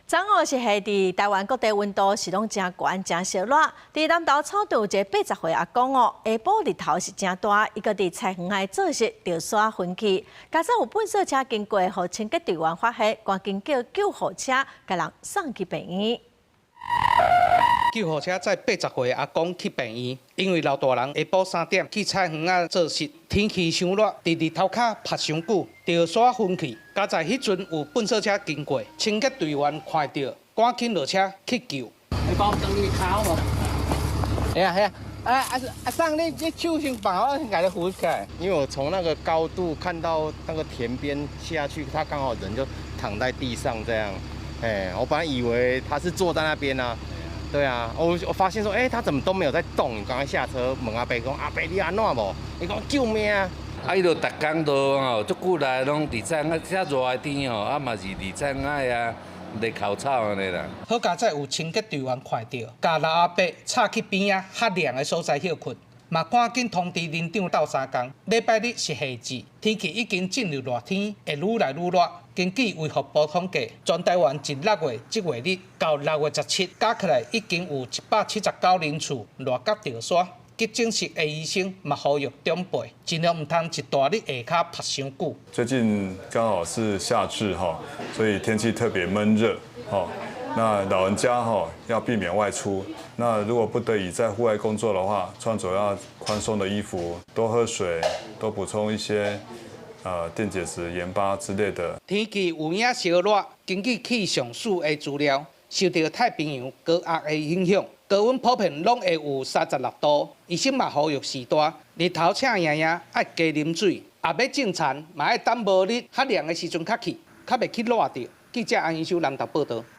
昨昏是夏至，台灣各地溫度是攏誠懸、誠燒熱。佇南投草屯有一个80歲阿公哦，下晡日頭是誠大，伊閣佇菜園仔做穡，著煞昏去。佳哉有糞掃車經過，予清潔隊員發現，趕緊叫救護車共人送去病院。救護車載80歲阿公去病院，因為老大人下晡3點去菜園仔做穡，天氣傷熱，佇日頭跤曝傷久，著煞昏去。佳哉彼陣有糞掃車經過，清潔隊員看著，趕緊落車去救。你講等你跤無？係啊係啊，啊啊阿桑，你手先放，我先共你扶起來。因為我從那個高度看到那個田邊下去，他剛好人就躺在地上這樣。哎，我本來以為他是坐在那邊啊。對啊，我發現說，哎，他怎麼都沒有在動？剛剛下車問阿伯講，阿伯你按怎無？伊講救命啊！啊，伊就逐工都吼，足久來攏佇菜啊，遮熱的天吼，啊嘛是佇菜仔啊，咧哭草按呢啦。好佳哉有清潔隊員看著，共老阿伯插去邊仔較涼的所在歇睏，嘛趕緊通知鄰長鬥相共。禮拜日是夏至，天氣已經進入熱天，會愈來愈熱。根據衛福部統計，全台灣自6月這月日到6月17，加起來已經有179人次熱甲著煞。急診室的醫生嘛呼籲長輩，盡量毋通一大日下跤曝傷久。最近剛好是夏至哈，所以天氣特別悶熱哈。那老人家哈要避免外出，那如果不得已在戶外工作的話，穿着要寬鬆的衣服，多喝水，多補充一些電解質、鹽巴之類的。天氣有影燒熱，根據氣象署的資料，受著太平洋高壓的影響，高溫普遍攏會有36度。醫生嘛呼籲序大，日頭赤炎炎愛加啉水，啊欲種田嘛愛等無日較涼的時陣較去，較袂去熱著。記者安怡修南投報導。